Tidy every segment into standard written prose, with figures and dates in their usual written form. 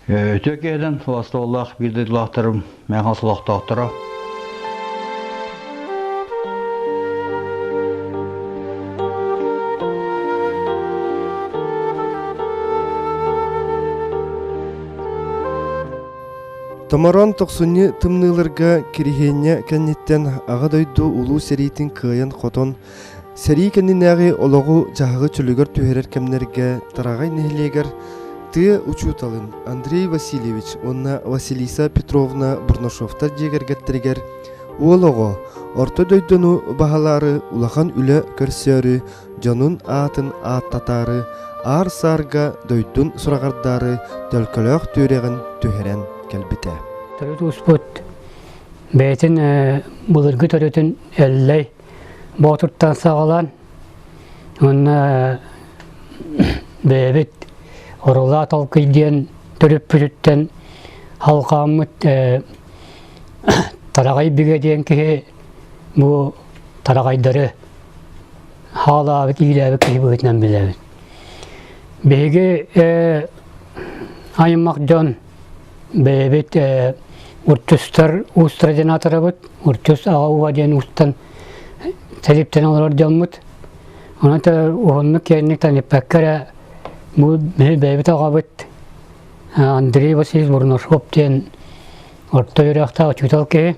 Үтүө киһинэн холостуоллаах биир дойдулаахтарым мэҥэ олохтоохторо. Томороон тохсунньу тымныыларга Кириһиэнньэ кэнниттэн Аҕа дойду Улуу сэриитин кыайан-хотон, Сэрии кэннинээҕи олоҕу-дьаһаҕы чөлүгэр түһэрэр кэмнэргэ Тараҕай нэһилиэгэр тыа учууталын Андрей Васильевич уонна Василиса Петровна Бурнашовтар дьиэ кэргэттэригэр уол оҕо орто дойдуну баһылаары улахан үлэ көрсөөрү дьонун аатын ааттатаары аар-саарга дойдун сураҕардаары төлкөлөөх түөрэҕин түһэрэн кэлбитэ. Төрүт ууспут бэйэтин былыргы төрүтүн Эллэй Боотуртан саҕалаан уонна бэйэбит Орулаа Толкуй диэн төрүппүтүттэн халҕааммыт Тараҕай Бигэ диэн киһи бу тараҕайдары хаалаабыт, иилээбит киһи быһыытынан билэбит. Биһиги аймах дьон бэйэбит уртустар уустара диэн аатырабыт. Уртус аҕа ууһа диэн уустан сэрииптэн олорор дьоммут. Онон уһуннук киэҥник таниппакка эрэ бу бэйэбит аҕабыт Андрей Васильевич Бурнашов диэн орто үөрэхтээх учуутал киһи.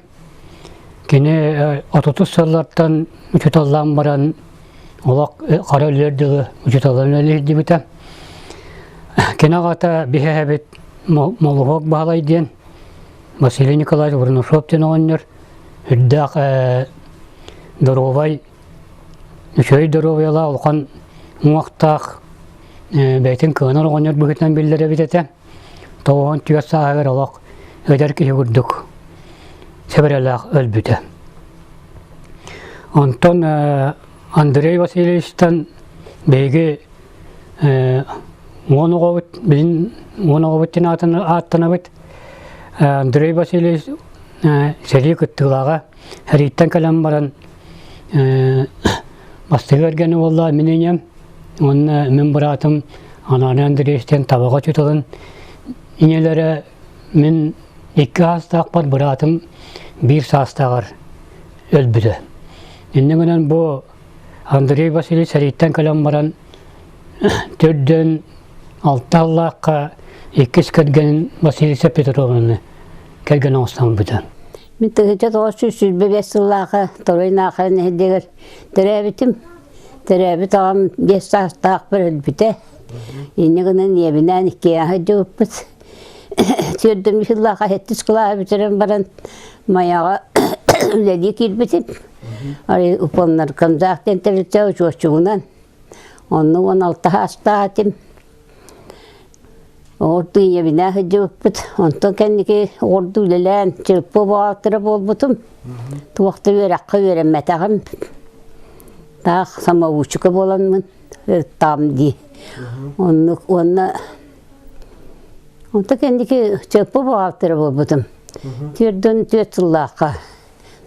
Кини отутус сыллартан учууталлаан баран олох хара өлүөр дылы учууталларын үлэлиирдибитэ. Кини аҕата биһэһэбит Молуһуок Баһылай диэн Василий Николаевич Бурнашов диэн оҕонньор үрдээх доруобай үчүгэй доруобуйалаах улахан уҥуохтаах бэйэтин кыанар оҕонньор быһыытынан биллэр эбит этэ. 94 сааһыгар олох эдэр киһи курдук сэбэрэлээх өлбүтэ. Онтон Андрей Васильевичтан биһиги уон оҕобут, билин уон оҕобут диэн ааттанабыт. Андрей Васильевич сэрии кыттыылааҕа сэрииттэн кэлэн баран бастакы эргэни буолла мин ийэм уонна мин быраатым Ананий Андреевич диэн табаҕа учууталын ийэлэрэ мин икки саастаахпар быраатым биир саастааҕар өлбүтэ. Инньэ гынан бу Андрей Васильевич сэрииттэн кэлэн баран төрдүөн алта сыллаахха иккис кэргэнин Василиса Петровнаны кэргэн оҥостон ылбыта. Мин 1925 сыллаахы Торуй Наахара нэһилиэгэр төрөөбүтүм. Төрөөбүт аҕам биэс саастаахпар өлбүтэ. Инньэ гынан ийэбинээн иккиэйэх сылдьыбыппыт. Түөрдүм сыллаахха сэттис кылааһы бүтэрэн баран Майаҕа үлэлии киирбитим. Арай уполнаркомзаах диэн тэрилтэ учуотчугунан. Онно 16 саастаах этим. Оҕурдуу ийэбинээх сылдьыбыппыт. Онтон кэнники оҕурдуу үлэлээн чырпы буҕаалтыра буолбутум. Туох да үөрэххэ үөрэммэтэҕим. Таах самоучка буоламмын ыттаҕым дии. Оннук уонна онто кэнники чырпы буҕаалтыра буолбутум. 44 сыллаахха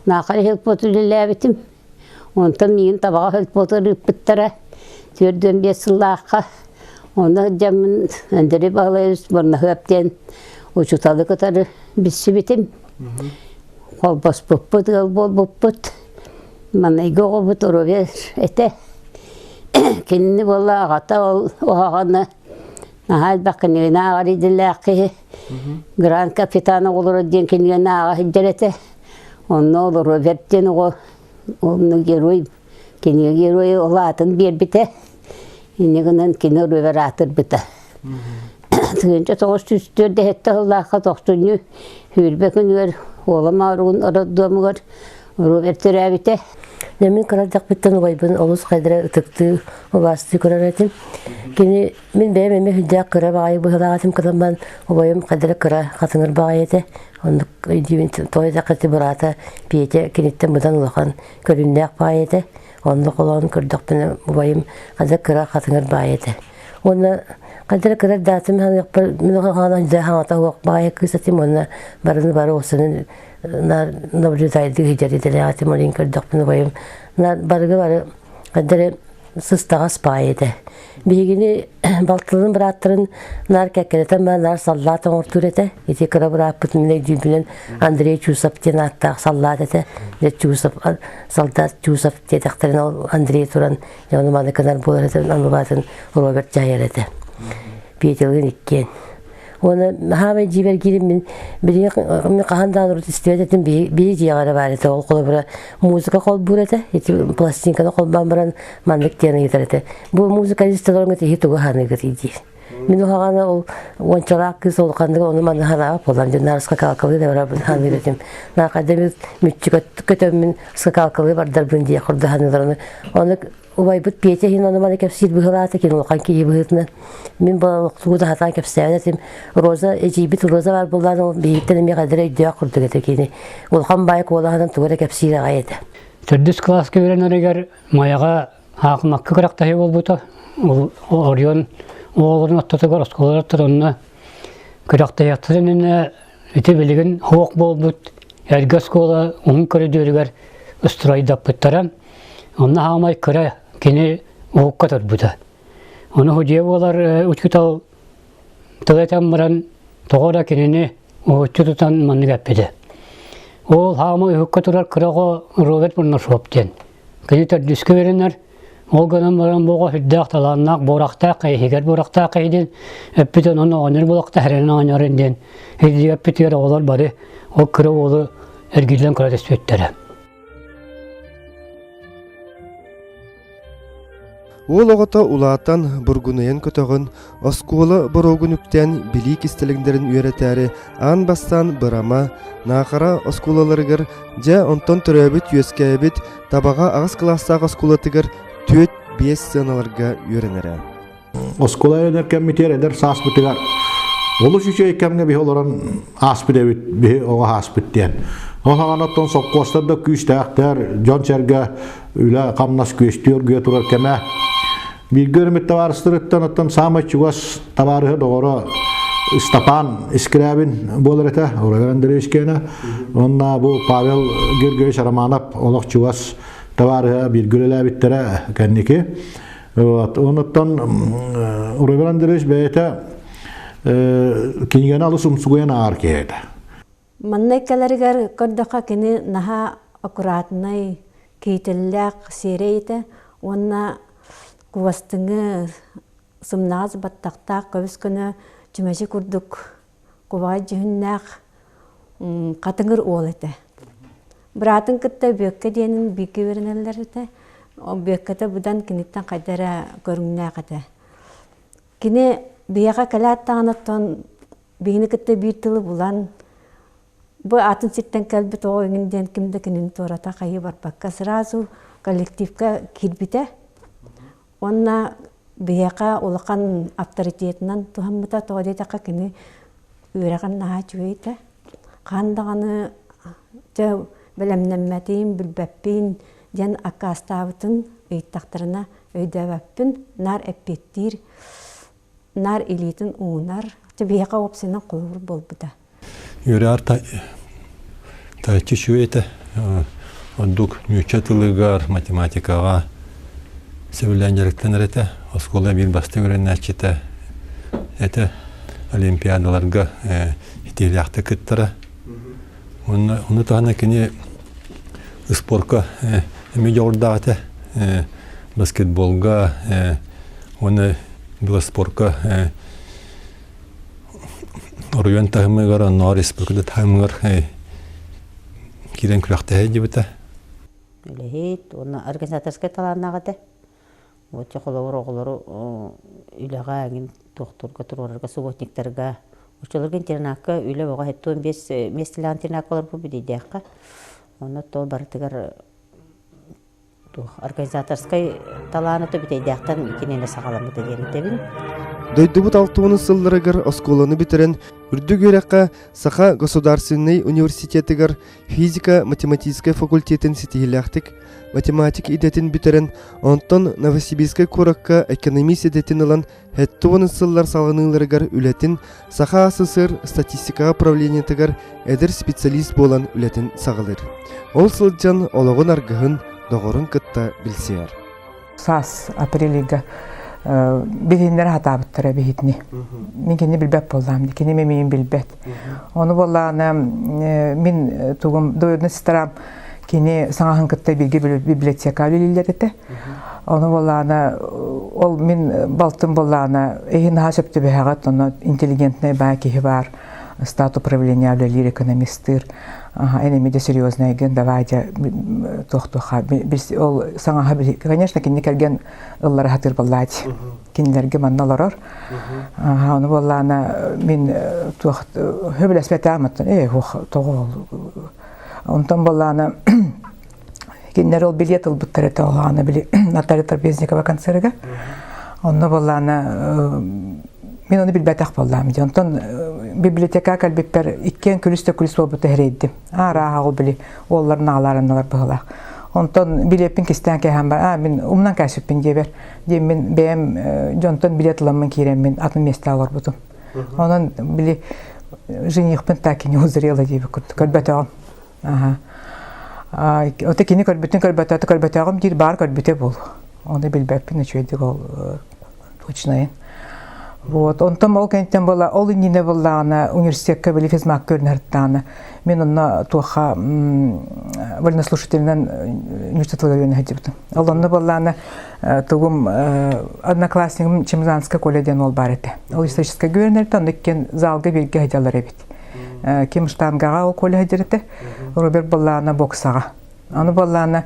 Наахара хелпот үлэлээбитим. Онтон миигин табаҕа хелпотугар ыыппыттара. 45 сыллаахха Онно сылдьаммын Андрей Павлович Борнохоп диэн учууталы кытары билсибитим. Холбоспуппут, ыал буолбуппут. Маҥнайгы оҕобут Робер этэ. Кинини буолла аҕата ол оһоҕону наһаа элбэх кинигэни ааҕар идэлээх киһи. Гранд капитан оҕолоро диэн кинигэни ааҕа сылдьар этэ. Онно ол Роберт диэн оҕо онно герой кинигэ геройа ол аатын биэрбитэ. Инньэ гынан кини Робер аатырбыта. 1904 дэһэттэ сыллаахха тохсунньу сүүрбэ күнүгэр Уола Мооругун роддомугар Роберт төрөөбүтэ. Мин кыра эрдэхпиттэн убайбын олус хайдара ытыктыы, убаастыы көрөр этим. Кини мин бэйэм эмиэ сүрдээх кыра баҕайы быһыылаах этим кытамман убайым хайдара кыра хатыҥыр баҕайы этэ. Оннук өйдүүбүн тоҕо диэтэххэ быраата Петя киниттэн быдан улахан көрүннээх баҕайы этэ. Онно холоон көрдөхпүнэ убайым хадара кыра хатыҥыр баайы этэ. Уонна хадара кыра даатым ханыахпар мин хаана дьэ хаҥата суох баайы кыыс этим уонна барыны бары осынын наблюдайдыы сылдьар идэлээх этим олин көрдөхпүнэ убайым барыга бары хадара. сыстаҕас баҕайы этэ. Биһигини балтыларын бырааттарын наар кэккэлэтэн баран наар саллаат оҥортуур этэ. Ити кыра бырааппыт мин өйдүүрбүнэн Андрей Чусов диэн ааттаах саллаат этэ. Дьэ Чусов солдат Чусов диэтэхтэринэ ол Андрей туран дьэ ону маны гынар буолар этэ, ону баатын Роберт дьайар этэ. Петялыын иккиэн. Уонна хаамай дьиибэргиирим мин билигин мин хаһан даҕаны урут истибэт этим биһи дьиэҕэ эрэ баар этэ ол холобура музыка холбуур этэ ити пластинканы холбоон баран маннык диэн ыйытар этэ бу музыкалист олороҥҥут иһи тугу ханыыгытый диир мин уһаҕана ол уончалаах кыыс улаханнык ону маны ханаабат буолан дьон наар скакалкалыы да барабын ханыыр этим наахайда мүччү көтөммүн скакалкалыы бардарбын диye курдаһаныылараны ону Убайбыт Петя иһин ону маны кэпсиир быһыылаата, кини улахан киһи быһыытынан. Мин тугу да сатаан кэпсээбэт этим. Роза, эдьиийбит Роза баар буоллаан, ол биһигиттэн эмиэ хадыр өйдөөх курдук этэ кини. Улахан баай куолаһынан тугу эрэ кэпсиир аҕай этэ. Төрдүс кылааска үөрэнэригэр Майаҕа хаахымакка күрэхтэһии буолбута. Орион оҕолорун ортотугар оскуолалар онно күрэхтэһиэхтэрин иннинэ ити билигин суох буолбут эргэ оскуола уһун көрүдүөрүгэр стройдаппыттара. Онно хаамай кыра кини уһукка турбута. Ону судьуйа буолар учуутал тыл этэн баран тоҕо эрэ кинини уһуччу тутан маннык эппитэ. Ол хаамай уһукка турар кыра оҕо Роберт Бурнашов диэн. Кини төрдүскэ үөрэнэр. Ол гынан баран бу оҕо сүрдээх талааннаах, буорахтаах иһигэр буорахтаах киһи диэн эппитин ону оҕонньор буолуохтаах эрэнэн оҕонньорун диэн эппитигэр оҕолор бары ол кыра уолу эргиллэн көрө түспүттэрэ. Уол оҕото улаатан, бургунуйан көтөҕөн, оскуола боруогун үктээн билии кистэлэҥнэрин үөрэтээри аан бастаан Бырама, Наахара оскуолаларыгар, дьэ онтон төрөөбүт-үөскээбит Табаҕа аҕыс кылаастаах оскуолатыгар түөрт-биэс сыаналарга үөрэнэрэ. Оскуола үөрэнэр кэммитигэр эдэр сааспытыгар олус үчүгэй кэмҥэ биһи олорон ааспыт эбит, биһи оҕо ааспыт диэн. Ол хаҕана оттон сопхуостар да күүстээхтэр, дьон-сэргэ үлэ-хамнас күөстүү оргуйа турар кэмэ. Бииргэ үөрэммит табаарыстарыттан оттон саамай чугас табаарыһа доҕоро Степан Искрябин буолар этэ, Ураган Андреевич киэнэ. Онна бу Павел Георгиевич Романов олох чугас табаарыһа бииргэ үлэлээбиттэрэ кэнники. Вот. Онуттан Роберт Андреевич бэйэтэ кинигэни алыс умсугуйан ааҕар киһи этэ. Манна кэлэригэр көрдөххө кини наһаа аккуратнай, киитиллээх сиэрэй этэ уонна кугастыҥы сымнаҕас баттахтаах көбүс көнө чүмэчи курдук кубаҕай дьүһүннээх хатыҥыр уол этэ. Быраатын кытта Бүөккэ диэнин бииргэ үөрэнэллэр этэ. Бүөккэтэ быдан киниттэн хайда эрэ көрүҥнээх этэ. Кини биһиэхэ кэлээт даҕаны оттон биһини кытта биир тылы булан бу атын сиртэн кэлбит оҕо иҥин диэн ким да кинини туората хайыы барбакка сразу коллективка киирбитэ. Уонна биһиэхэ улахан авторитетынан туһаммыта, тоҕо диэтэххэ кини үөрэҕин наһаа үчүгэй этэ. Хаһан даҕаны дьэ бэлэмнэммэтим, билбэппин диэн аккаастаабытын ыйыттахтарына өйдөөбөппүн, наар эппиэттиир, наар илиитин уунар. Дьэ биһиэхэ уопсайынан холобур буолбута. Үөрэҕэр таһыччы үчүгэй этэ. Ордук нуучча тылыгар, математикаҕа сөбүлээн дьарыктанар этэ. Оскуола биир бастыҥ үөрэнээччитэ этэ. Олимпиадаларга итиилээхтик кыттара. Уонна ону таһынан кини спорка эмиэ дьоҕурдаах этэ. Баскетболга уонна велоспорка Оройуон таһымыгар, оннооҕор республика таһымыгар киирэн күрэхтэһэ дьибитэ. Үлэһит уонна организаторскай талааннаах этэ. Вот холобур оҕолору үлэҕэ эҥин туохтуурга туруорарга субботниктарга оччолорго интернакка үлэ бөҕө 75 миэстэлээх интернакка олорбут бүдүйдээххэ. Онно то барытыгар туох организаторскай талаана бүтэйдээхтэн кинини саҕаламмыта диэн этэбин. Дойдубут алтуонун сылларыгар оскуоланы бүтэрэн, үрдүк үөрэххэ Саха государственнай университетыгар физико-математическай факультетын ситиһиилээхтик математик идэтин бүтэрэн, онтон Новосибирскай куоракка экономист идэтин ылан, 70 сыллар салҕаныыларыгар үлэтин Саха СССР статистикаҕа управлениетыгар эдэр специалист буолан үлэтин саҕалыыр. Ол сылдьан олоҕун аргыһын, доҕорун кытта билсиһэр. Саас апрелига билиннэр хатаабыттара биһитини. Мин кини билбэт буоллаам, кини мин билбэт. Ону буоллаана мин тугум двоюродный сестрам кини саҥаһын кытта бииргэ библиотека үлэлииллэр этэ. Ону буоллаана ол мин балтым буоллаана эһин наһаа сөп түбэһэҕит, онно интеллигентный баа киһи баар, стат управления үлэлиир экономистыыр. Эн эмиэ серьезныйгын, давай дьэ туох-туохха ол саҥаһа конечно кинини кэргэн ыллара сатыыр буоллаати. Кинилэргэ манна олорор. Ону буоллаана мин туох хөбүлэспэтээм оттон ээ тоҕо Онтон буоллаана кинилэр ол билиэт ылбыттар этэ ол аана били Наталья Трапезникова концерыга. Онно буоллаана мин ону билбэтэх буоллаам дии. Онтон библиотека кэлбиппэр иккиэн күлүс да күлүс буолбута эрэйдим. Аарааһа ол били уолларын аҕалаарынналар быһылаах. Онтон билиэппин кистээн кэһэн бар, аа мин умнан кээсиппин диэбэр. Диэн мин бэйэм дьонтон билиэт ыламмын киирэммин атын миэстэ олорбутум. Онон били женихпин так и не узрела диэбит курдук көрбөтөҕүм. Аха. Ото кини көрбүтүн көрбөтөөтө көрбөтөөҕүм диир баар көрбүтэ буолуо. Ону билбэппин үчүгэйдик ол точнайын. Вот, онтон ол кэнниттэн буола, ол иннинэ буоллаҕына университекка били физмакка көрүнэртаана мен онно туохха вольнослушателинэн университетка үөрэнэ сылдьыбытым. Ол онно буоллаҕына тугум одноклассникым Чемзанская Коля диэн уол баар этэ. Ол историческай үөрэнэртэ, онно иккиэн залга бииргэ сылдьаллар эбит. Ким штангаҕа ол Коля сылдьар этэ, Роберт буоллаҕына боксаҕа. Аны буоллаҕына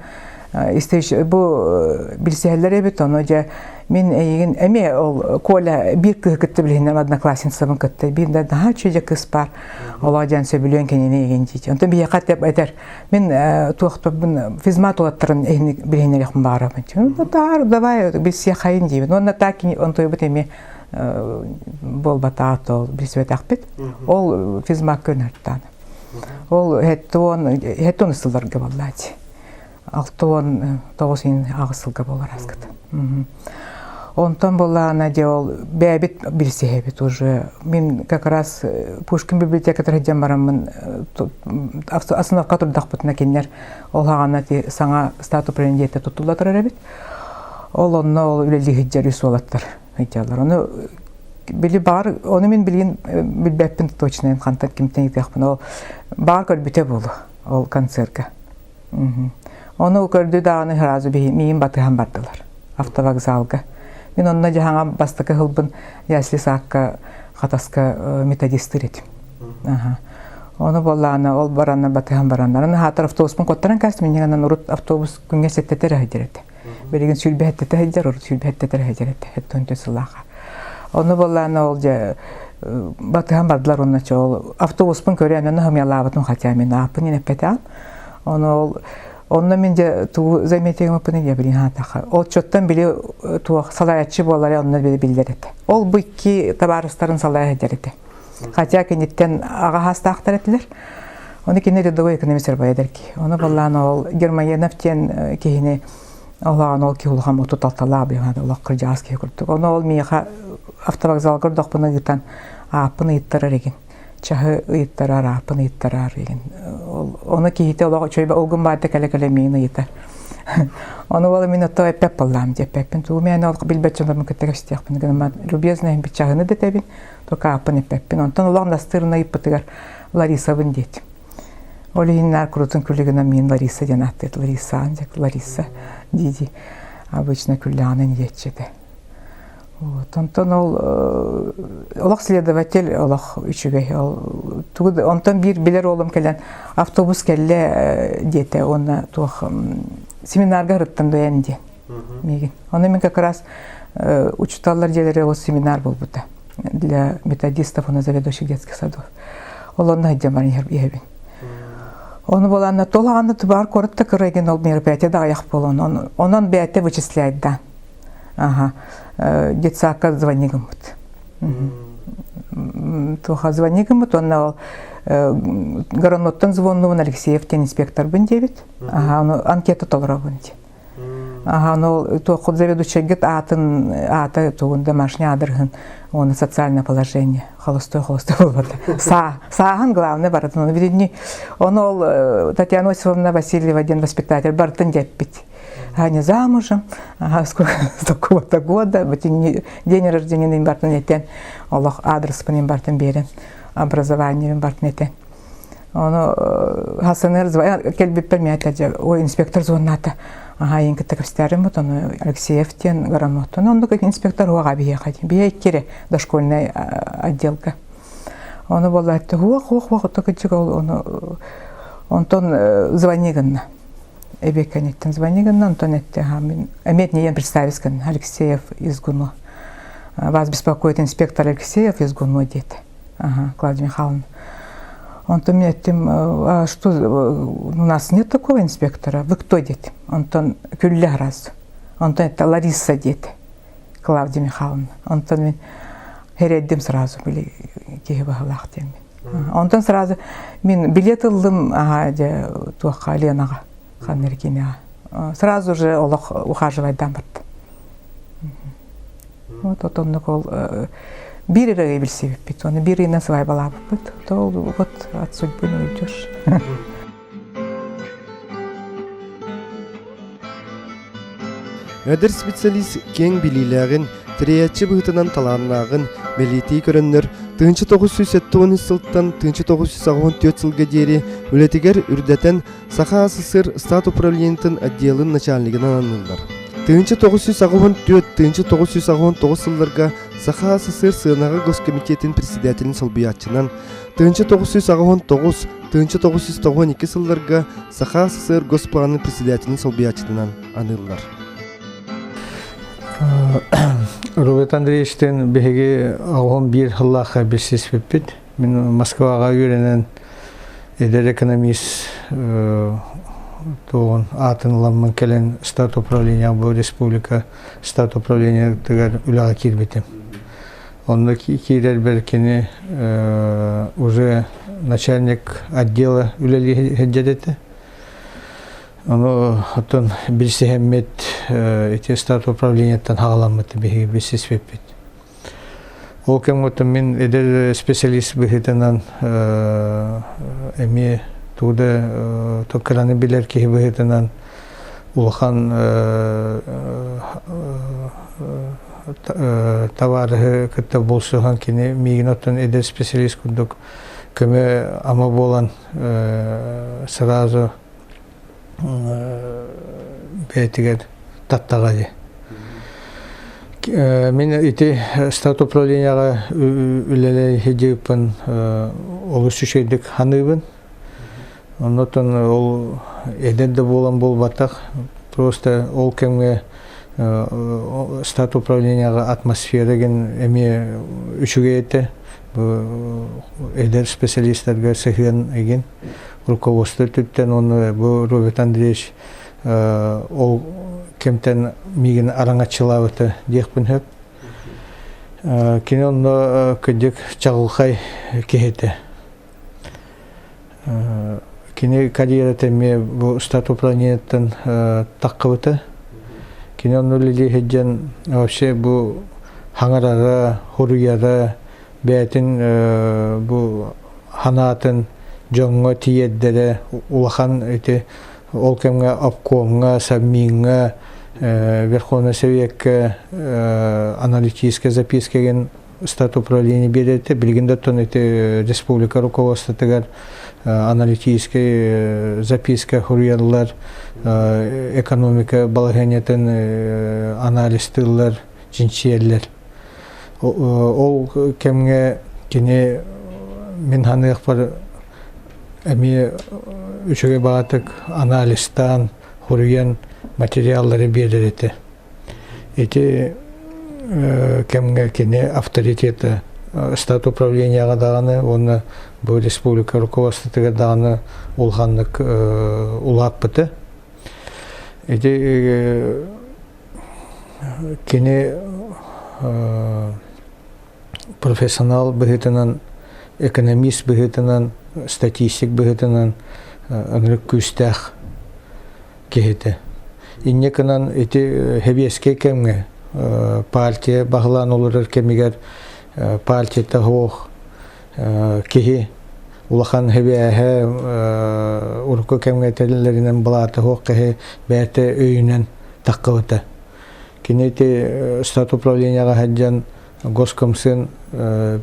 бу билсиһэллэр эбит, ону дьэ мин эйигин эмиэ ол Коля биир кыыһы кытта билиһиннэрим одноклассницабын кытта биир да наһаа үчүгэй кыыс баар олоо диэн сөбүлүөн кинини эйигин диир. Онтон биһиэхэ этэр мин туохтурбун физмат уолаттарын билиһиннэриэхпин баҕарабын. Ну давай билсиэхайын диибин. Уонна так онтуйбут эмиэ буолбатаҕа ол билсибэтэхпит. Ол физмат көнөртаан. Ол 70 сылларга буоллаачы. 69 аҕыс сылга буолар аскыт. Онтон буоллаҕына дьэ ол бэйэбит билсиһэбит уже. Мин как раз Пушкин библиотекатыгар сылдьан бараммын остановка турдахпытына кинилэр ол хаҕана саҥа стату президента тутулла турар эбит. Ол онно ол үлэлии сылдьар үс уолаттар сылдьаллар. Ону били баар ону мин билигин билбэппин точно хантан кимтэн ыйытыахпын ол баар көрбүтэ буолуо ол концерка. Ону көрдү даҕаны сразу миин батыһан бардылар автовокзалга. Мин онно дьаһаҥа бастакы сылбын ясли саакка Хатаска методистыр этим. Ону буоллаҕына ол баранна батыһан бараннар. Аны хаатар автобуспун куоттаран каастым иннигэнэн урут автобус күҥҥэ сэттэтэ эрэ сылдьар этэ. Билигин сүүрбэһэттэтэ сылдьар, урут сүүрбэһэттэтэ эрэ сылдьар этэ. Хэттон сыллааха. Ону буоллаҕына ол дьэ батыһан бардылар онно ол автобуспун көрөн онно хомуйалаабытым хотя мин ааппын эппэтэҕим. Ону ол онно мин дьэ тугу заметигымыппын я билин хаатаха. Ол чоттон били туох салайааччы буолара онно били биллэр этэ. Ол бу икки табаарыстарын салайа сылдьар этэ. Хотя киниттэн аҕа хаастаахтар этилэр. Ону кини рядовой экономист арбайдар ки. Ону баллаан ол Гермоенов диэн киһини олаҕан ол киһи улахан 36-лаах билиһан олох кырдьаҕас киһи курдук. Ону ол миэхэ автовокзалга ордохпуна ыытан ааппын ыйыттарар игин. Чаһы ыйыттарар, ааппын ыйыттарар игин. Ону киһитэ олох үчүгэй олгун баарда кэлэ-кэлэ миин ыйытар. Ону ол мин отто эппэт боллаам диэппэппин. Тугу мен ол билбэт дьоннорбун кытта кэпсэтиэхпин гынан любезный чаһыны да этэбин, только ааппын эппэппин. Онтон олох настырына ыйыппытыгар Ларисабын диэтим. Ол иһин наар курутун күлүгүнэн миин Лариса диэн ааттыыр. Лариса, Лариса дии-дии обычно күллэҕинэн диэччи этэ. Вот. Онтон ол олох следователь олох үчүгэй. Ол тугу онтон биир билэр уолум кэлэн автобус кэллэ диэтэ уонна туох семинарга ырыттан дуйан диэн миигин. Ону мин как раз учуталлар дьиэлэрэ ол семинар буолбута для методистов уонна заведующих детских садов. Ол онно сылдьан баран иһэбин. Ону буоланна толаҕанна тубаар куорат да кыра ол мероприятие да аҕыйах буолан онон бэйэтэ вычисляет да. Ага. Детсадка звони гыммыт. Туоха звони гыммыт уонна ол Гороноттон звоннубун Алексеев диэн инспекторбын диэбит. Ага, ону анкета толоробун диэн. Ага, ну туоххут заведующайгыт аатын аата тугун домашний аадырыһын уонна социальное положение холостой холостой буолбата. Саа, сааһын главное барытын. Ону билинни ону ол Татьяна Осиповна Васильева диэн воспитатель барытын деппит. не замужем, ага, сколько такого-то года, день рождения бартын этен, олох адреспын бартын берен, образование бартын этен. Ону Хасаныр келбиппер миэтэ ой инспектор звонната. Аха ең кытта кэпсэтэрим бут ону Алексеев диэн грамотун оннук инспектор уоҕа биһиэхэ биһиэ иккире дошкольнай отделка. Ону буолла этте хуох хуох хуох кычык ол ону онтон звони гынна. Эбиэккэниттэн звони гынна онтон этте мин эмиэт не представить гынна Алексеев из ГУНО. Вас беспокоит инспектор Алексеев из ГУНО диэт. Ага, Клавдия Михайловна. Онтон мен эттим, а что, у нас нет такого инспектора, вы кто дед? Онтон күллэ раз. Онтон это Лариса дед, Клавдия Михайловна. Онтон мен хереддим сразу, били киһи баһылаах диэммин. Онтон сразу мен билет ыллым ага дьэ туохха Ленаҕа Ханнеркинеҕа. Сразу же олох ухаживайдан барда. Вот отоннук ол биир эрэ билсибиппит, оны биир ыйынан свайбалаабыппыт. То вот от судьбы не уйдешь. Эдэр специалист киэҥ билиилээҕин, тэрийээччи быһыытынан талааннааҕын бэлиэтии көрөннөр, 1973 сылтан 1984 сылга диэри үлэтигэр үрдэтэн Саха СССР стат управлениетын отделын начальнигынан аныыллар. 1984-1989 сылларга Саха СССР сыанаҕа госкомитетин председателин солбуйааччынан, 1989-1992 сылларга Саха СССР Госпланын председателин солбуйааччытынан аныыллар. Роберт Андреевичтен биһиги оҕом биир сыллаахха билсиспиппит. Мин Москваҕа үөрэнэн эдэр экономист туоҕун аатын ыламмын кэлэн стат управления бу республика стат управлениетыгар үлэҕэ киирбитим. Онно киирэрбэр кини уже начальник отдела үлэлии сылдьар этэ. Ону оттон билсиһэммит ити стат управлениеттан хаҕаламмыт биһиги билсиспиппит. Ол кэмҥэ мин эдэр специалист быһыытынан эмиэ тугу да кыраны билэр киһи быһыытынан улахан табаарыһы кытта булсуһан кини миигин оттон эдэр специалист курдук көмө ама буолан сразу бэйэтигэр таттаҕа дии. Мин ити стат управлениеҕа үлэлэй сылдьыбыппын олус үчүгэйдик саныыбын. Оннуттан ол эдэр да буолан буолбатах, просто ол кэмҥэ стат управлениеҕа атмосфера гин эмиэ үчүгэй этэ. Эдэр специалистарга сыһыан игин руководство өттүттэн уонна бу Роберт Андреевич ол кэмтэн миигин араҥаччылаабыта диэхпин сөп. Кини онно кырдьык чаҕылхай киһи этэ. Кини карьерата эмиэ бу стат управлениеттан таххыбыта. Кини онно үлэлии сылдьан вообще бу хаҥарара, хуруйара, бэйэтин бу ханаатын дьоҥҥо тиийэрдэрэ улахан ити ол кэмҥэ обкомҥа, Совмиҥҥа, Верховный Советка аналитическая записка деген стат управление биэрэртэ билигин да оттон ити республика руководствотыгар аналитическай записка хуруйаллар экономика балаһыанньатын анализтыыллар чинчийэллэр Ол кэмҥэ кини мин саныахпар эмиэ үчүгэй баҕатык анализтаан, хуруйан материаллары биэрэр этэ. Ити кэмҥэ кини авторитета стат управлениеҕа даҕаны уонна бу республика руководствотыгар даҕаны улаханнык улааппыта. Ити Кини профессионал быһыытынан, экономист быһыытынан, статистик быһыытынан ынырык күүстээх киһи этэ. Инньэ гынан ити сэбиэскэй кэмҥэ партия баһылаан олорор кэмигэр партията суох киһи улахан хэбээһэ урукку кэмҥэ этэллэринэн былаата суох киһи бэйэтэ өйүнэн. таххыбыта. Кини ити штат управлениеҕа сылдьан Госкомсын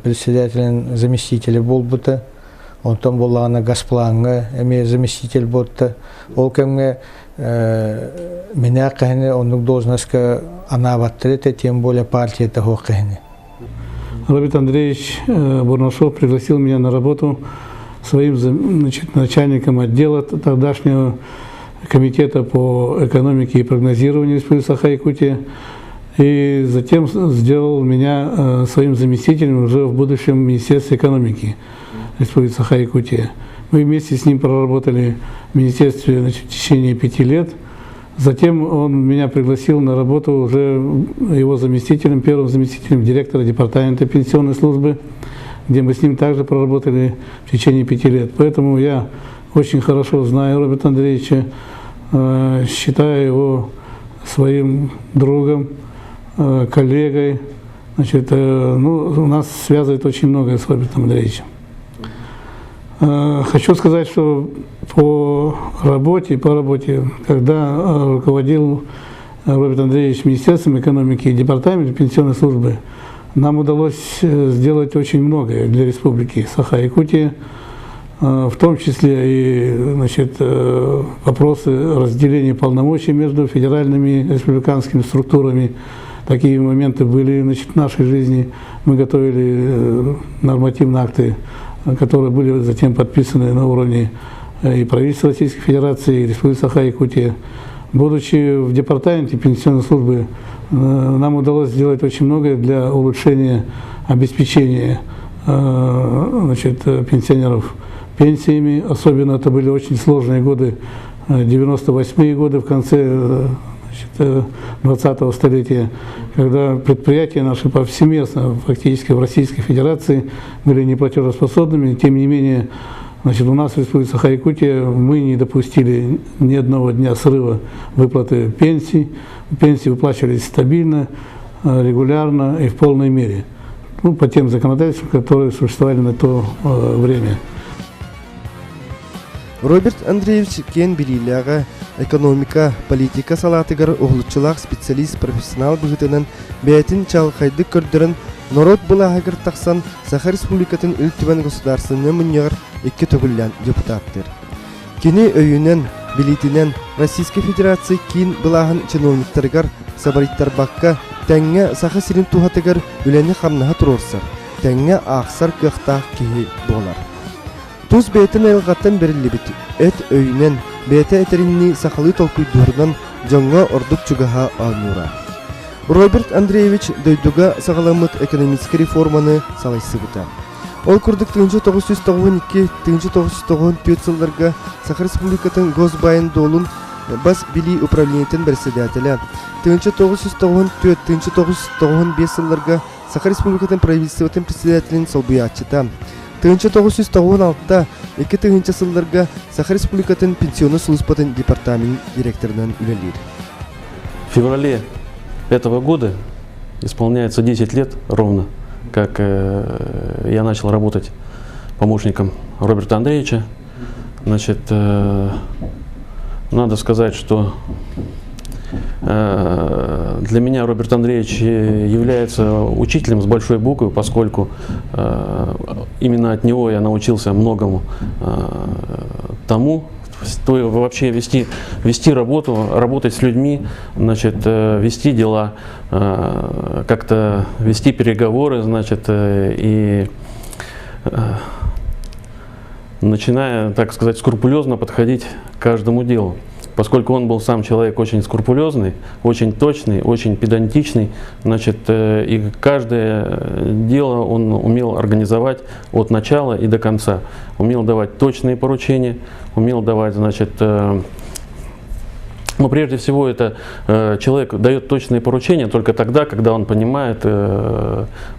председателин заместителэ буолбута. Онтон буоллаҕына Газплаҥҥа эмиэ заместитель буолта. Ол кэмҥэ минээх киһини оннук должностка анаабаттар этэ, тем более партията суох киһини. Роберт Андреевич Бурнашов пригласил меня на работу своим, значит, начальником отдела тогдашнего комитета по экономике и прогнозированию Республики Саха-Якутия. И затем сделал меня своим заместителем уже в будущем Министерстве экономики Республики Саха-Якутия. Мы вместе с ним проработали в министерстве, значит, в течение 5 лет. Затем он меня пригласил на работу уже его заместителем, первым заместителем директора департамента пенсионной службы, где мы с ним также проработали в течение 5 лет. Поэтому я очень хорошо знаю Роберта Андреевича, считаю его своим другом, коллегой. Значит, ну, у нас связывает очень многое с Робертом Андреевичем. Хочу сказать, что по работе, когда руководил Роберт Андреевич Министерством экономики и Департаментом пенсионной службы, нам удалось сделать очень многое для Республики Саха-Якутия, в том числе и, значит, вопросы разделения полномочий между федеральными и республиканскими структурами. Такие моменты были, значит, в нашей жизни. Мы готовили нормативные акты, которые были затем подписаны на уровне и правительства Российской Федерации, и Республики Саха-Якутия. Будучи в департаменте пенсионной службы, нам удалось сделать очень многое для улучшения обеспечения, значит, пенсионеров пенсиями. Особенно это были очень сложные годы, 98-е годы в конце, значит, 20-го столетия, когда предприятия наши повсеместно, фактически в Российской Федерации, были неплатежеспособными. Тем не менее, значит, у нас в Республике Саха-Якутия мы не допустили ни одного дня срыва выплаты пенсий. Пенсии выплачивались стабильно, регулярно и в полной мере. Ну, по тем законодательствам, которые существовали на то время. Роберт Андреевич киэҥ билиилээҕэ, экономика, политика салаатыгар уһулуччулаах специалист профессионал быһыытынан бэйэтин чаҕылхайдык көрдөрөн, норуот былааһыгар тахсан Саха Республикатын Ил Түмэн Государственнай Мунньаҕар икки төгүллээн депутаттыыр. Кини өйүнэн, билиитинэн Российскай Федерация киин былааһын чиновниктарыгар сабарыйтарбакка, тэҥҥэ Саха сирин туһатыгар үлэни-хамнаһы туруорсар, тэҥҥэ аахсар кыахтаах киһи буолар. Тус бэйэтин айылҕаттан бэриллибит эт өйүнэн, бэйэтэ этэринии сахалыы толкуйдуурунан дьоҥҥо ордук чугаһа оонньуура. Роберт Андреевич дойдуга саҕаламмыт экономическай реформаны салайсыбыта. Ол курдук 1992-1994 сылларга Саха Республикатын Госбаайын дуолун бас билии управлениетын председателэ, 1994-1995 сылларга Саха Республикатын правительствотын председателин солбуйааччыта, 1996 2000 сылларга Саха Республикатын пенсионнай сулууспатын департамент директорынан үлэлиир. В феврале этого года исполняется 10 лет ровно, как я начал работать помощником Роберта Андреевича. Значит, надо сказать, что для меня Роберт Андреевич является учителем с большой буквы, поскольку именно от него я научился многому тому, то вообще вести работу, работать с людьми, значит, вести дела, как-то вести переговоры, значит, и начиная, так сказать, скрупулезно подходить к каждому делу. Поскольку он был сам человек очень скрупулезный, очень точный, очень педантичный, значит, и каждое дело он умел организовать от начала и до конца. Умел давать точные поручения, умел давать, значит, но прежде всего это человек дает точные поручения только тогда, когда он понимает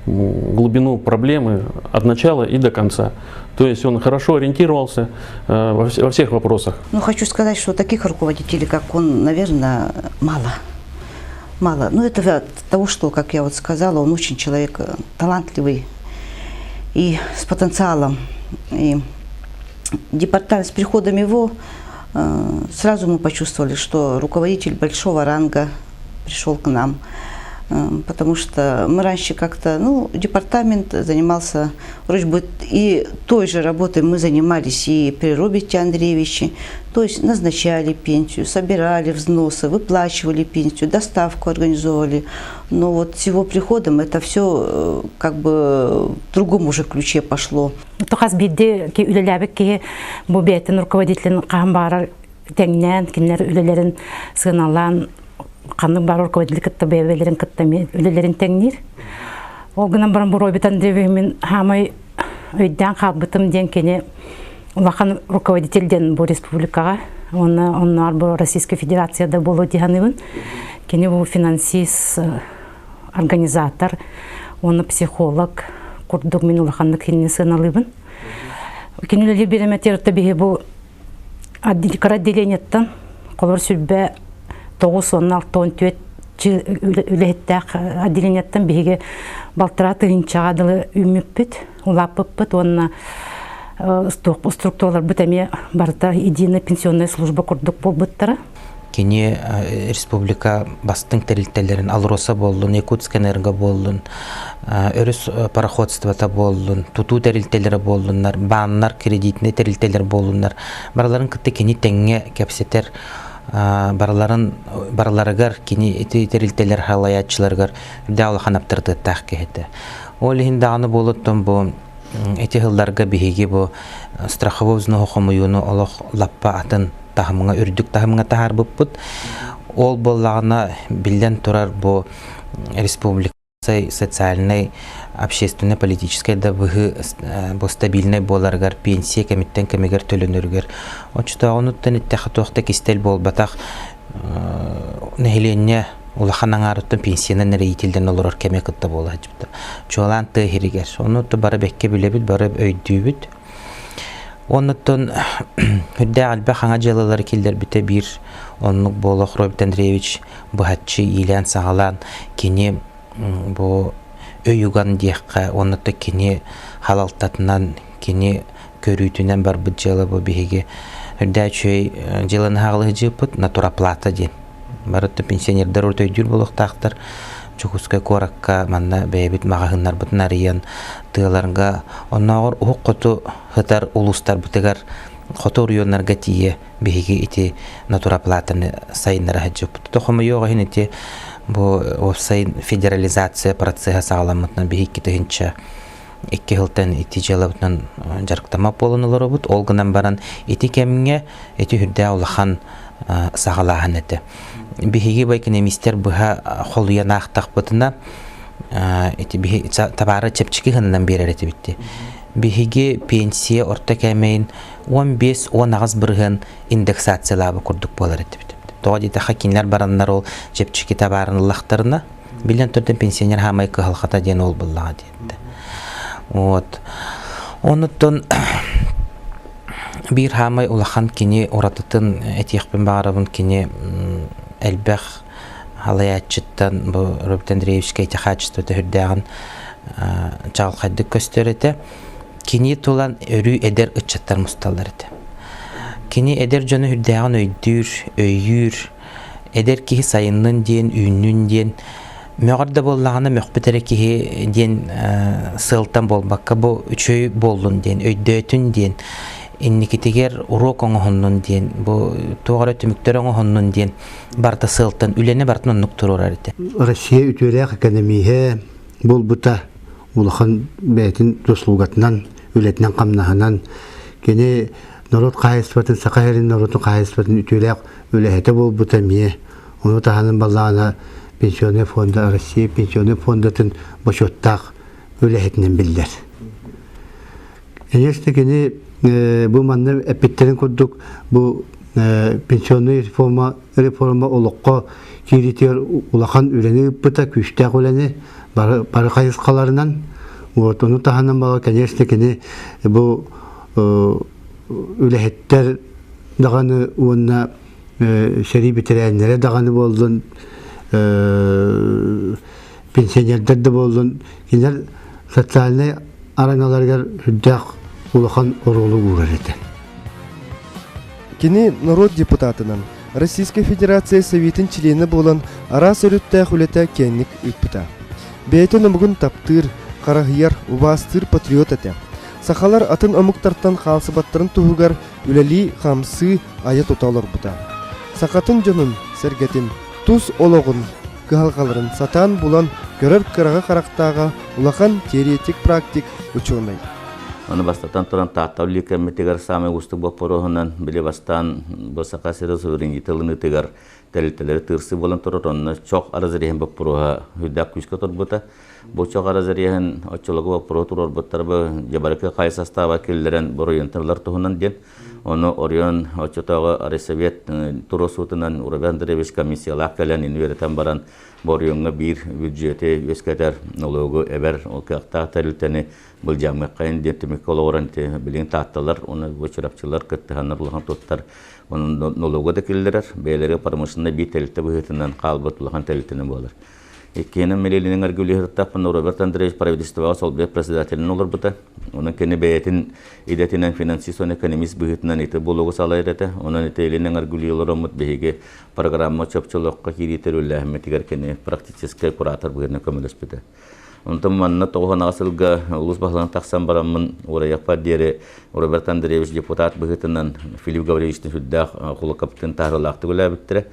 глубину проблемы от начала и до конца. То есть он хорошо ориентировался во всех вопросах. Ну, хочу сказать, что таких руководителей, как он, наверное, мало. Мало. Ну, это от того, что, как я вот сказала, он очень человек талантливый и с потенциалом. И департамент с приходом его Сразу мы почувствовали, что руководитель большого ранга пришел к нам, потому что мы раньше как-то, ну, департамент занимался, вроде бы и той же работой мы занимались и при Роберте Андреевиче, то есть назначали пенсию, собирали взносы, выплачивали пенсию, доставку организовывали. Но вот с его приходом это все как бы в другом уже ключе пошло. Хас биирдии үлэлээбит киһи бу бэйэтин руководителин хаһан баҕарар тэҥнээн, кинилэр үлэлэрин сыаналаан, ханнык баар руководители кытта бэйэлэрин кытта үлэлэрин тэҥниир. Ол гынан баран бу Роберт Андреевич мин хаамай өйдөөн хаалбытым диэн кини улахан руководитель диэн бу республикаҕа уонна онноор бу Российская Федерацияда буолуо дии саныыбын. Кини бу финансист, организатор уонна психолог курдук мин улаханнык кинини сыаналыыбын. Кини үлэлиир бириэмэтигэр биһи бу кыра отделениеттан холор сүрбэ 964 үлэһиттээх отделениеттан биһиги балтараа тыһыынчаҕа дылы үүммүппүт, улааппыппыт уонна структураларбыт эмиэ барыта единая пенсионная служба курдук буолбуттара. Кини республика бастыҥ тэрилтэлэрин Алроса буоллун, Якутскэнерго буоллун, өрүс пароходствота буоллун, тутуу тэрилтэлэрэ буоллуннар, бааннар, кредитнэй тэрилтэлэр буоллуннар, барыларын кытта кини тэҥҥэ кэпсэтэр, барыларын барыларыгар кини ити тэрилтэлэр халайааччыларыгар үрдээх улахан аптарытыаттаах киһи Ол иһин даҕаны буолуттан бу ити сылларга биһиги бу страховой взноһу хомуйууну олох лаппа атын таһымҥа үрдүк таһымҥа таһаарбыппыт. Ол буоллаҕына биллэн турар бу республика социальнай, общественной, политическай да быһыы бу стабильнай буоларыгар пенсия кэмиттэн кэмигэр төлөнөрүгэр оччотооҕунуттан иттэхэ туох да кистэл буолбатах нэһилиэнньэ улахан аҥаарыттан пенсиянан эрэ олорор кэмэ кытта буола сылдьыбыта. Чуолаан тыа иһиригэр. Ону бары бэккэ билэбит, бары өйдүүбүт. Оннуттан үрдээх элбэх хаҥа дьыалалары киллэрбитэ биир оннук буолуох Роберт Андреевич быһаччы иилээн-саҕалаан кини бу өй уган диэххэ уонна кини халалтатынан кини көрүүтүнэн барбыт дьыала бу биһиги үрдээх үчүгэй дьыаланы хаҕылыһыдьыыппыт натуроплата диэн бары пенсионердар урут өйдүүр буолуохтаахтар Дьокуускай куоракка манна бэйэбит маҕаһыыннарбытын арыйан тыаларга оннооҕор уһук хоту сытар улуустарбытыгар хоту оройуоннарга тиийэ биһиги ити натуроплатаны сайыннара сылдьыбыт. Хомойуох иһин ити бу уопсай федерализация процеһа саҕаламмытынан биһиги тыһынча икки сылтан ити дьыалабытынан дьарыктаммат буолан олоробут. Ол гынан баран ити кэмҥэ ити үрдээх улахан саҕалааһын этэ. Биһиги бу экономистер быһа холуйан аахтахпытына ити биһи табаары чэпчэки гынынан биэрэр этибит. Биһиги пенсия орто кээмэйин 15-18 бырыһыан индексациялаабы курдук буолар этибит. Тоҕо диэтэххэ кинилэр бараннар ол чэпчэки табаарын ыллахтарына билэн турдан пенсионер хаамай кыһалҕата диэн ол буллаҕа диэтэ. Вот. Онуттан биир хаамай улахан кини уратытын этиэхпин баҕарабын кини элбэх халайааччыттан бу Роберт Андреевичка ити хаачыстыбата үрдээҕин чаҕылхайдык көстөр этэ. Кини тулан өрүү эдэр ыччаттар мусталлар этэ. Кини эдэр дьону үрдээҕин өйдүүр, өйүүр, эдэр киһи сайыннын диэн, үүннүн диэн мөҕөр да буоллаҕына мөхпүт эрэ киһи диэн сыалтан буолбакка бу үчүгэй буоллун диэн, өйдөөтүн диэн, инникитигэр уруок оҥоһуннун диэн, бу туох эрэ түмүктэр оҥоһуннун диэн барыта сыалтан үлэни барытын оннук туруорар этэ. Россия үтүөлээх экономиһэ буолбута улахан бэйэтин заслугатынан, үлэтинэн-хамнаһынан кини норуот хаһаайыстыбатын, Саха сирин норуотун хаһаайыстыбатын үтүөлээх үлэһитэ буолбута эмиэ. Ону таһынан баллаана Пенсионный фонда Россия Пенсионный фондатын бочуоттаах үлэһитинэн биллэр. Конечно, кини бу манна эппиттэрин курдук бу пенсионный реформа, реформа олоххо киириитигэр улахан үлэни ыыппыта, күүстээх үлэни бары, бары хайысхаларынан. Вот, ону таһынан бала, конечно, кини бу үлэһиттэр даҕаны уонна сэрии бэтэрээннэрэ даҕаны буоллун, пенсионердар да буоллун, кинилэр социальнай араҥаларыгар сүрдээх улахан оруолу уурар этэ. Кини норуот депутатынан, Российскай Федерация Советын чилиэнэ буолан араас өрүттээх үлэтэ киэҥник ыыппыта. Бэйэтин омугун таптыыр, хараһыйар, убаастыыр патриот этэ. Сахалар атын омуктартан хаалсыбаттарын туһугар үлэлии-хамсыы, айа-тута олорбута. Сахатын дьонун, сэргэтин, тус олоҕун кыһалҕаларын сатаан булан көрөр кыраҕы харахтааҕа улахан теоретик-практик учуонай. Ону бастатан туран Таатта үлэлиир кэммитигэр саамай уустук боппуруоһунан били бастаан бу Саха сирэ суверенитет ылыныытыгар тэрилтэлэри тыырсыы буолан турар, онно чох разреһин боппуруоһа үрдээх күүскэ турбута. Бу чох разреһин оччолорго боппуруоһу туруорбуттар бу Дьабарыкы хайа састааба киллэрэн буруйунталар туһунан диэн. Ону Орион оччотооҕу Райсовет туруорсуутунан Урабе Андреевич комиссиялаах кэлэн ини үөрэтэн баран бу оройуоҥҥа биир бюджети үөскэтэр налогу эбэр ол кыахтаах тэрилтэни былдьаамыаххайын диэн түмүккэ олоҕуран билигин таатталар уонна бу чурапчылар кыттыһаннар улахан туттар онон налогу да киллэрэр бэйэлэригэр промышленнай биир тэрилтэ быһыытынан хаалбыт улахан тэрилтэнэн буолар. Иккиһинэн Милилинин Аргюлиһыттаахпын Роберт Андреевич правительствоҕа солбуйар председателинэн олорбута. Онон кини бэйэтин идэтинэн финансист уонна экономист быһыытынан ити буолугу салайар этэ. Онон ити Илин Аргюли олороммут биһиги программа чопчулуохха киириитэр үлэлээһиммитигэр кини практическай куратор быһыытынан көмөлөспүтэ. Онтон манна 98 сылга улуус баһылыгынан тахсан бараммын уурайыахпар диэри Роберт Андреевич депутат быһыытынан Филипп Гаврильевичтын сүрдээх кулакаптын таһаарыылаахтык үлээбиттэрэ.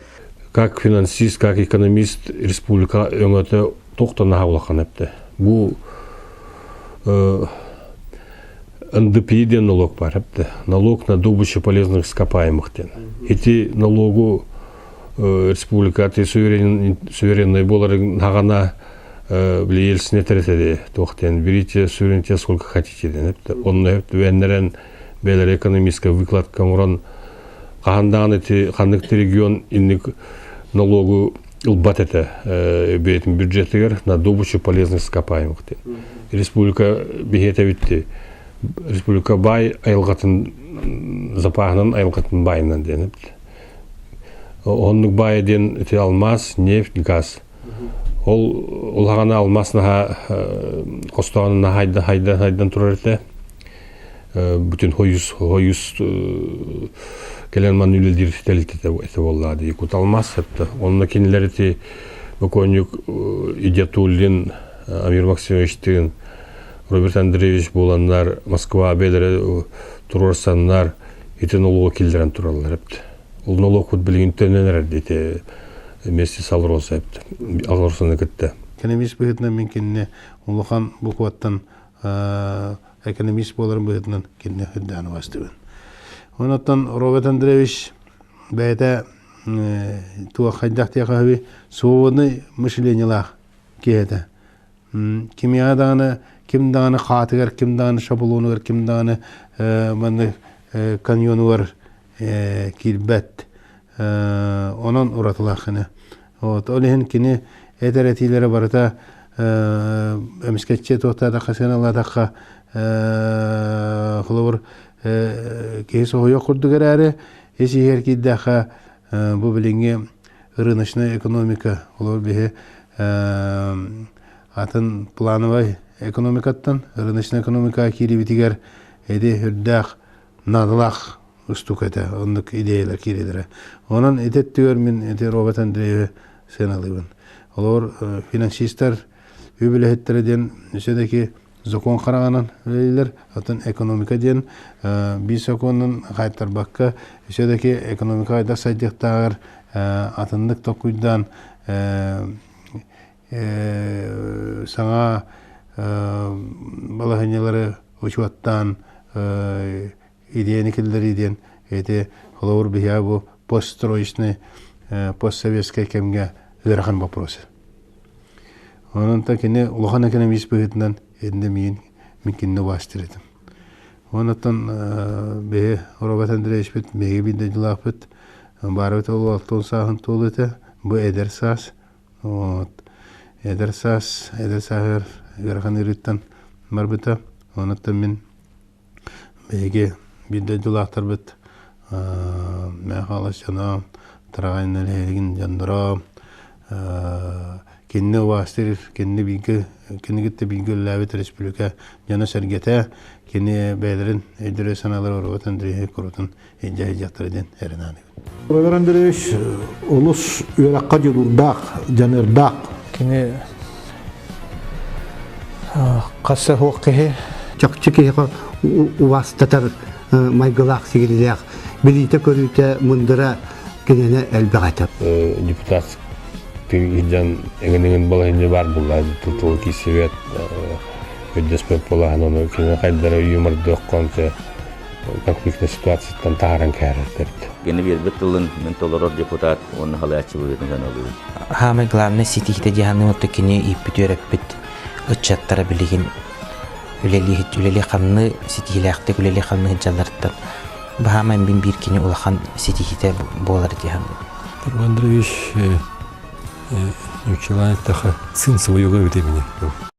Как финансист, как экономист республика өҥөтө туох да наһаа улахан эптэ. Бу НДПИ диэн налог бар эптэ. Налог на добычу полезных ископаемых диэн. Ити налогу республика суверенный буоларын хаҕана били Ельцин этэр туох диэн берите суверенитет сколько хотите диэн онно түбэннэрэн бэйэлэрэ экономическая выкладка оҥорон хаһан даҕаны ити ханнык да регион инник налогу ылбат этэ бэйэтин бюджетигэр на добычу полезных ископаемых диэн республика биһиэтэбитти республика баай айылҕатын запаһынан айылҕатын баайынан диэн Оннук баайа диэн ити алмаас, нефть, газ. Ол улаҕана алмаас наһаа хостоҕун наһаа хайдан хайдан хайдан турар этэ. Бүтүн хойус хойус кэлэн манна үлэлиир тэрилтэтэ этэ буоллаа дии Якут алмаас это. Онно кинилэр ити бокуонньук Идиатуллин Амир Максимовичтыын Роберт Андреевич буоланнар Москва бэйэлэрэ туруорсаннар ити нолуогу киллэрэн тураллар эбит. Ол нолуокпут билигин төннөн эрэр диэти вместе с Алроса эбит. Алросаны кытта. Экономист быһыытынан мин кинини улахан букваттан экономист буоларын быһыытынан кинини үрдээн убастыбын. Онон Роберт Андреевич бэйэтэ туох хайдах диэхэ свободный мышлениелаах киһи этэ. Кимиэхэ даҕаны ким даҕаны хаатыгар, ким даҕаны шаблонугар, ким даҕаны маннык каньонугар киирбэт. Онон уратылаах кини. Вот ол иһин кини этэр этиилэрэ барыта эмискэччи туохтаатахха сыаналаатахха холобур киһи соһуйуох курдук эрээри ис иһигэр киирдэххэ бу билиҥҥи рыночная экономика олор биһи атын плановай экономикаттан рыночная экономикаҕа киирибитигэр эди үрдээх наадалаах устук этэ оннук идеялар киирэлэрэ онон ити өттүгэр мин ити Роберт Андреевы сыаналыыбын олор финансистар үп үлэһиттэрэ диэн все-таки закон хараҕынан үлэлииллэр. Оттон экономика диэн биир сокуонун хаайтарбакка, все-таки экономика хайдах сайдыахтааҕар атыннык толкуйдаан саҥа балаһыанньалары учуоттаан идеяны киллэрии диэн ити холобур биһиэхэ бу постстроечный постсоветскай кэмҥэ ыарахан вопрос. Онон та кини улахан экономист быһыытынан инде миин мин кинини убаастыыр этим. Онон биһи Роберт Андреевичпит биһиги биир дойдулаахпыт баарыбыт ол алтан сааһын туолу этэ. Бу эдэр саас. Вот. Эдэр саас, эдэр сааһыгар ыарахан ыарыыттан барбыта. Онон мин Биһиги биир дойдулаахтарбыт Мэхээлэ дьоно, Тараҕай нэһилиэгин дьонноро, Кинини убаастыыр, кинини бииргэ, кинини кытта бииргэ үлэлээбит республика дьоно-сэргэтэ, кини бэйэлэрин өйдөрө-санаалара Роберт Андреевич курутун илдьэ сылдьыахтара диэн эрэнэбин. Роберт Андреевич олус үөрэххэ дьулуурдаах, дьаныардаах. Кини хасса суох киһи. Чахчы киһиэхэ убаастатар майгылаах сигилилээх, билиитэ-көрүүтэ мындыра кинини элбэх этэ. Депутат илдьэн эҥин-эҥин балаһынньа баар булла тутул киирсибэт өйдөспөт буолаһын ону кини хайдара юмордуоххон конфликтная ситуацияттан таһааран кээрэрдэрт. Кини биэрбит тылын мин толорор депутат уонна халааччы быһыытынан ылыыбын. Хаамай главный ситиһиитэ диэханным отто кини ииппит үөрэппит ыччаттара билигин үлэлии үлэлии-хамныы ситиһиилээхтик үлэлии-хамныы сылдьалларыттан баһаамай мин биир кини улахан ситиһиитэ буолар диэханным. Андреевич Нучелан сын своего времени был.